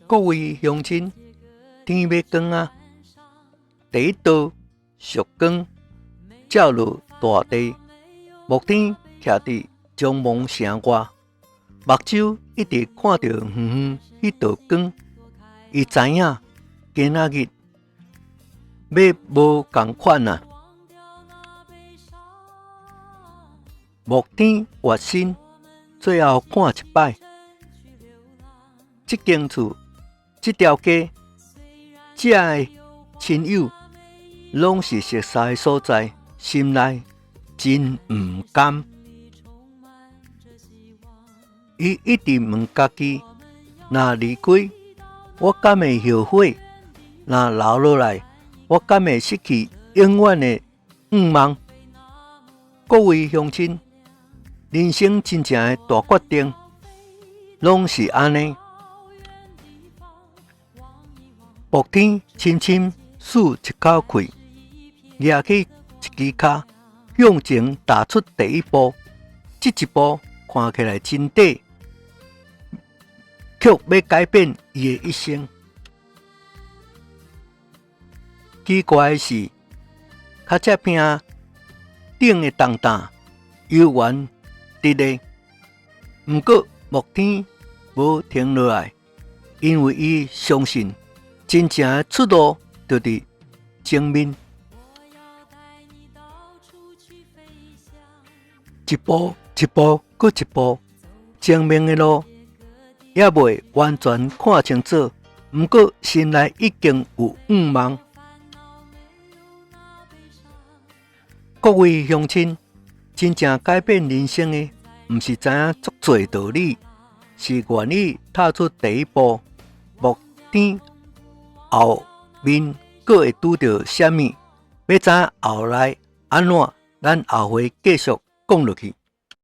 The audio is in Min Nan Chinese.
各位鄉親，天欲光啊！第一道曙光照落大地，幕天徛佇張望城外，目睭一直看著遠遠彼道光。伊知影今仔日欲無仝款啊！幕天越身，最後看一擺，這間厝、這條街、遮的親友，攏是熟似的所在，心內真毋甘。伊一直問家己：若離開，我敢會後悔？若留落來，我敢會失去永遠的願望？各位鄉親，人生真正的大決定，攏是按呢。幕天深深舒一口氣，舉起一支跤，向前踏出第一步。這一步看起來真短，卻欲改變伊的一生。奇怪的是，跤車坪頂的重擔猶原佇咧，毋過幕天無停落來，因為伊相信真正的出路就佇前面。一步一步，閣一步，前面的路猶未完全看清楚，毋過心內已經有願望。各位鄉親，真正改變人生的，毋是知影足濟道理，是願意踏出第一步。幕天後面閣會拄著啥物？欲知影後來按怎，咱後回繼續講落去。